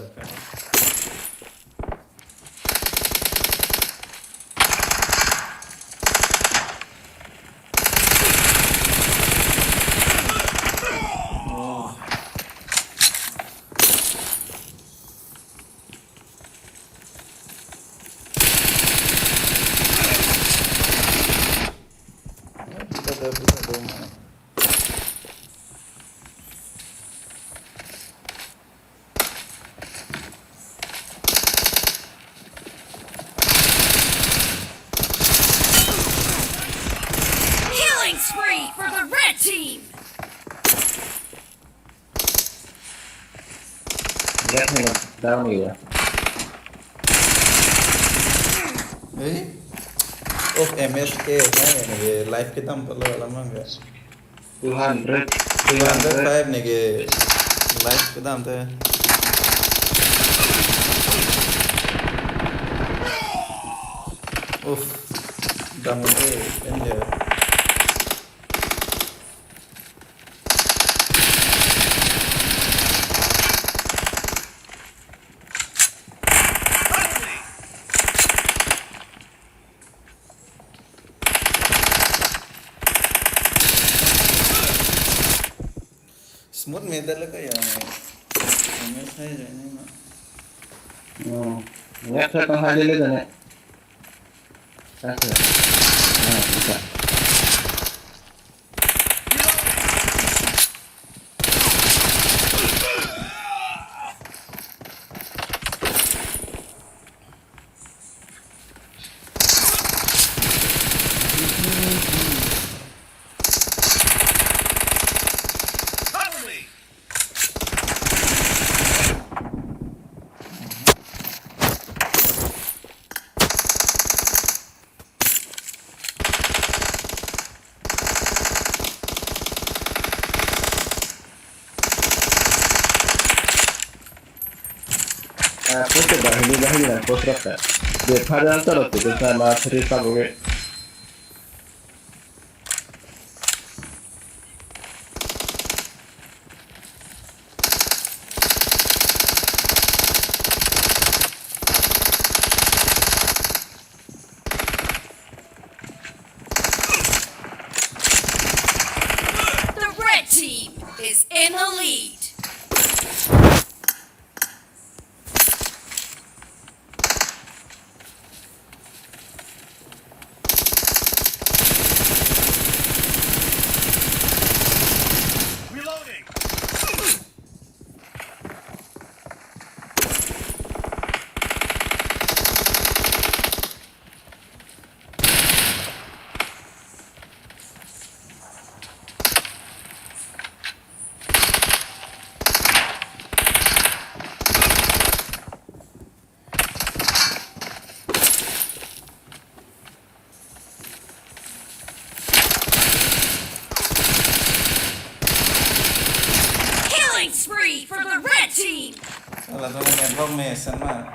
Oh. Killing spree for the red team. Lihat nih, down nih ya. Eh? Oh, M S K, eh, ini live kedam pala lama nggak? Two hundred, two hundred five nih ke live kedam teh. Uff, dam ke, enjoy. Smooth medal ka ya. Hanya saya je ni ma. Hmm. Ya, saya tang hali le jane. Sasa. Ah, bisa. Ah, post dah ini, dah ini, post rasa. Dia pada nonton tu, dia sama serius tak gue. The red team is in the lead. Reloading. Killing spree for the red team. Salah satu network nih, sama.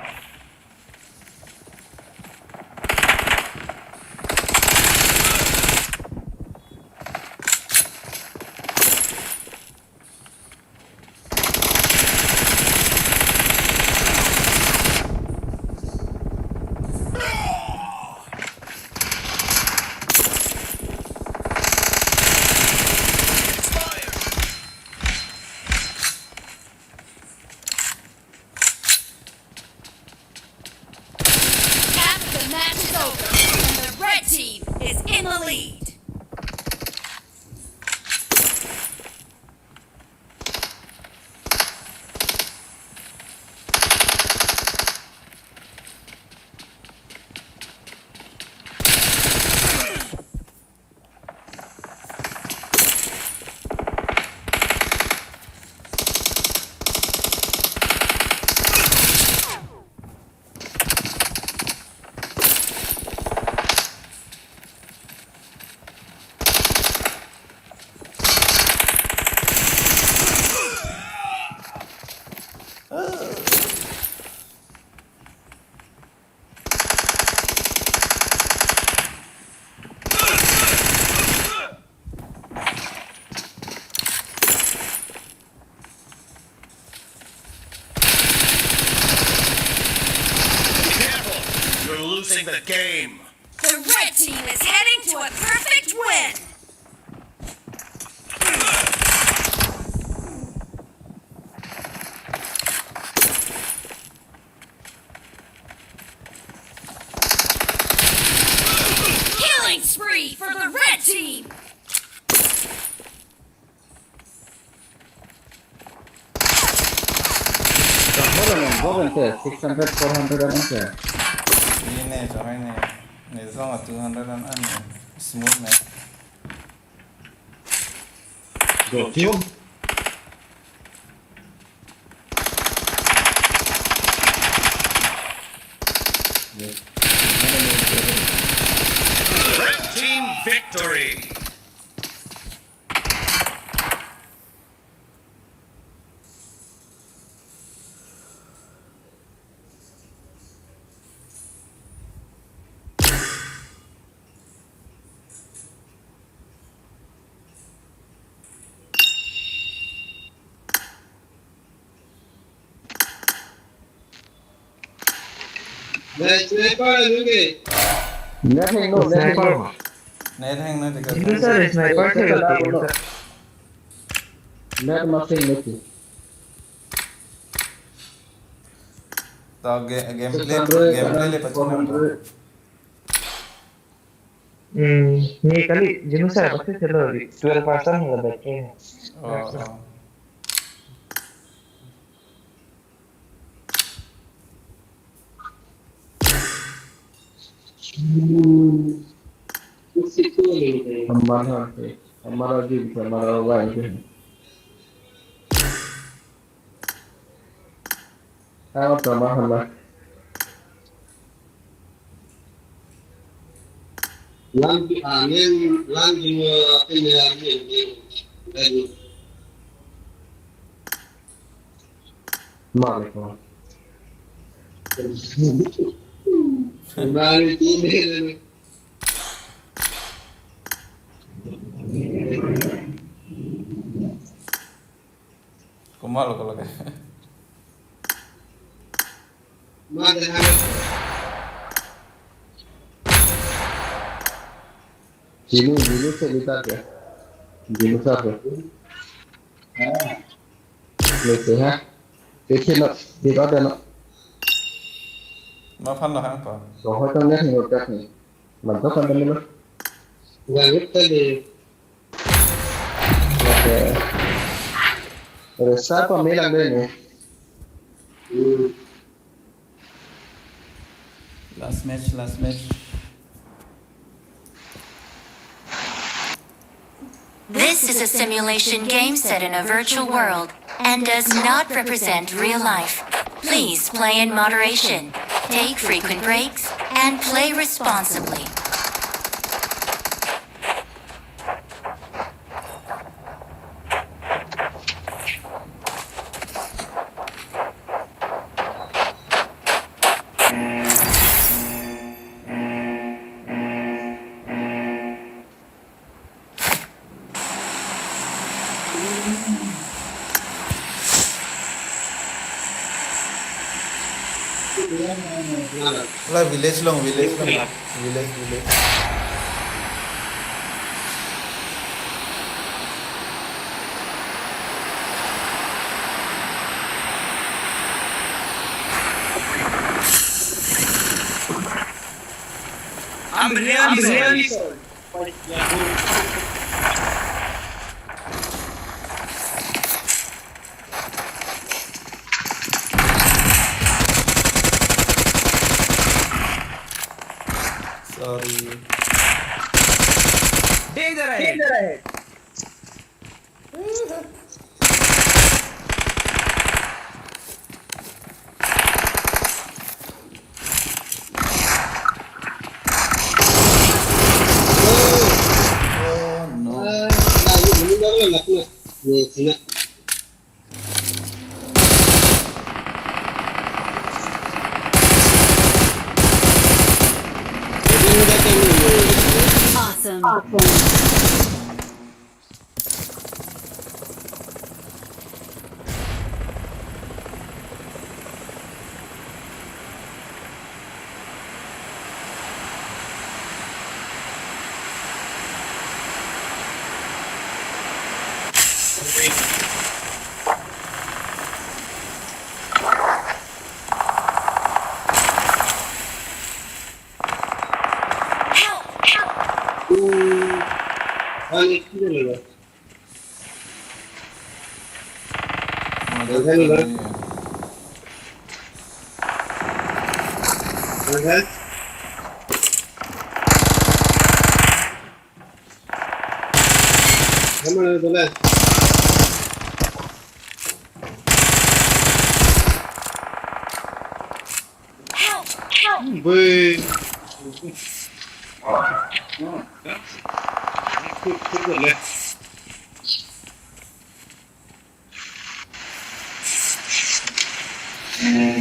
Half the match is over, and the red team is in the lead. losing the game. The red team is heading to a perfect win. Killing spree for the red team. Six hundred, four hundred an ke. Ini, coba ini. Ini sama two hundred an, an. Smooth, ne. Go. Red team victory. Net hang no, net hang no. Sniper. Net hang no, dikkat. Ini sir, sniper sir. Net masing net. To ga-, gameplay, gameplay le pachun nang. Hmm, ini kali jenuh saya pasti selalu di twelve percent lah battery. Oh, oh. हमारा है, हमारा जीव है, हमारा वाइफ है। Ang tama hala. Lang, ah, ning, lang di mo, ah, pinya, ning, ning, ning. Mali ko. Mali, ning, ning, ning. Komat lo kalau kayak. Jinu, Jinu se lihat ya. Jinu satu. Let's see, ha? Let's see, no. Di kau ada, no? Maphan lo hang pa? Kau hotel ni, hotel ni. Mantap kan, teman, no? Nggak ngerti deh. Okay. Resa apa melang deh ni? Last match, last match. This is a simulation game set in a virtual world and does not represent real life. Please play in moderation, take frequent breaks, and play responsibly. La village along, village along, village, village. I'm here, I'm here. Sorry. इधर है. Oh, no. Awesome. Help! Help! Bui.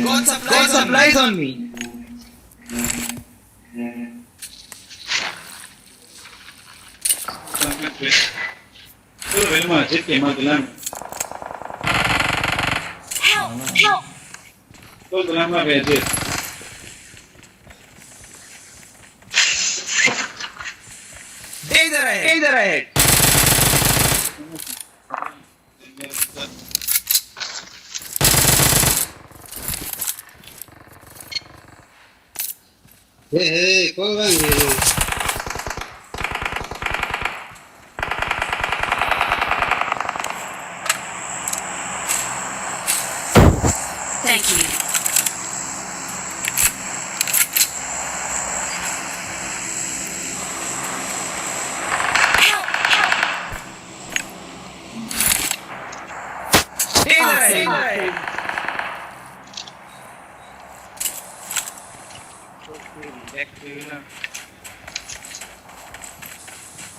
God supplies, God supplies on me. Help! Help! इधर है, इधर है। He, he, ko bang ni? Thank you. Help! Help! Hey, hey, hey.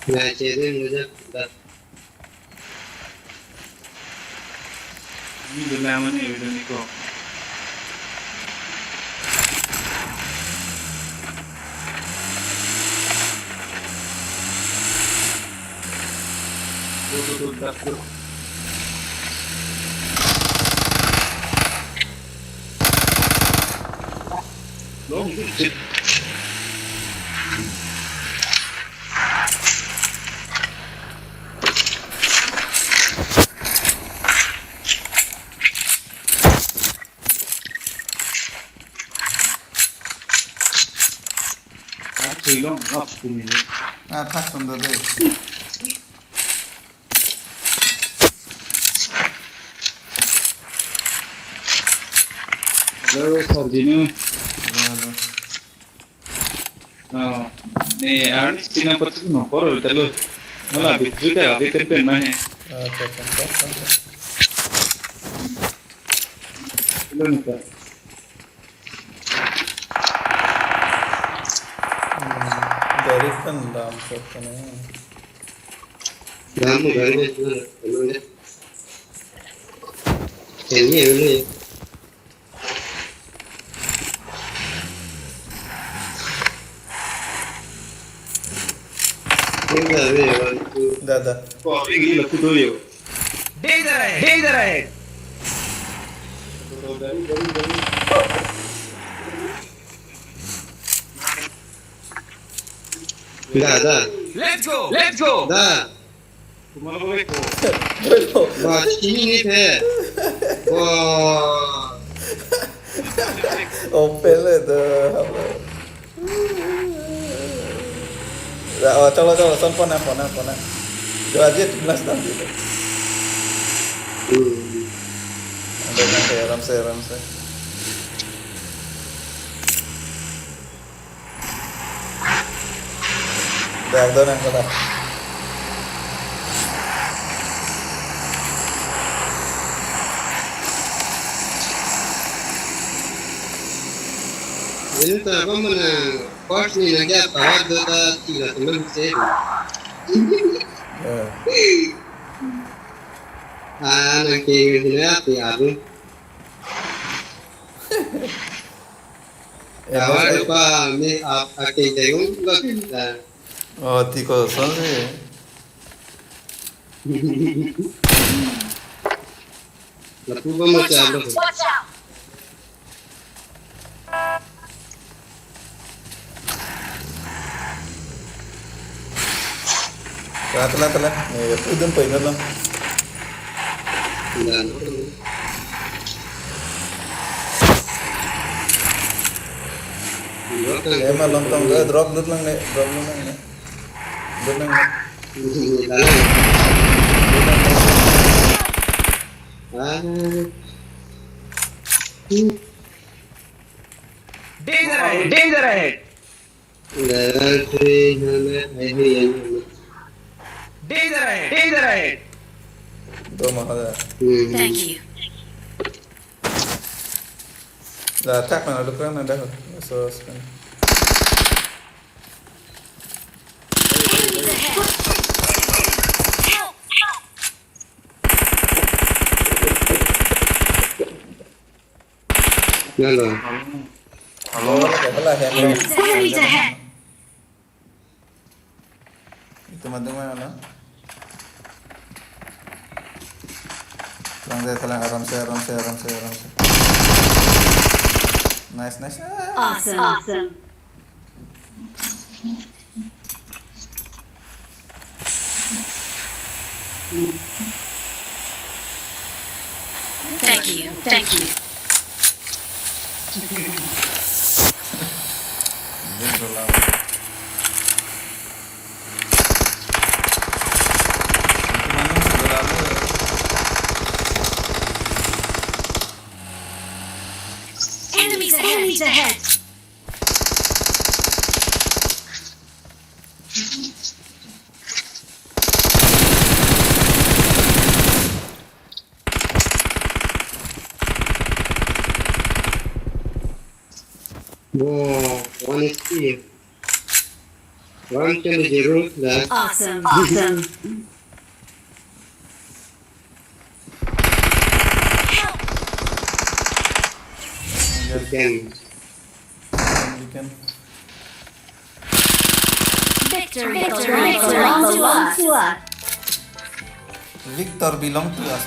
Ya, ceding aja, dah. Ini udah lama nih, udah nih kok. Tuh, tuh, tuh, tuh, tuh. Ah, thak sunda de. Hello, Sardinu. Hello, hello. Oh, ne, Ernest Tina patut no, koro talo. Mala bitru ta, abi pen pen mahe. Acha, acha, acha, acha. Hello, Nika. Hmm, gari kan dam kok kene. Dam gari de, hello de. Kene, hello. Dah, dah. Deh, dah, dah. Dah, dah. Let's go, let's go. Dah. Bueno. Wah, sini ni the. Wah. Opel itu. Ya, oh, chalo, chalo, son pona, pona, pona. Jo aja tunas nanti. Hmm. Ada nanti, ramse, ramse. Dah, dah, dah, dah. Ini tak apa mana, course ni lagi apa, ada tak tiga teman saya. Ya. Ah, nanti ini apa ya, Abu? Ya, apa, apa, me, ap, ake, jayung, enggak bisa. Oh, tiko, son sih. Lapu ba mo. Watch out! Watch out! Tala, tala, tala. Eh, udun pa ingat lang. Eh, ma long tong, eh, drop lut lang ne, drop lut lang ne. Drop lang ne. Ah. Danger ahead! Danger ahead! Danger ahead! Danger ahead! Danger ahead! Doma hada. Hmm. Thank you. Da tak mana dukran ada. So, sekarang. Enemies ahead! Help! Hello. Hello. Enemies ahead! Itu mati mana, no? Tenang saja, tenang, aram se, aram se, aram se, aram se. Nice, nice. Ah. Awesome. Awesome. Thank you. Thank you. Enemies ahead! Enemies ahead! Wow, one H P. One twenty zero left. Awesome. Awesome. Help! Yes. We can. We can. Victory, victory belongs to us. Victor belong to us.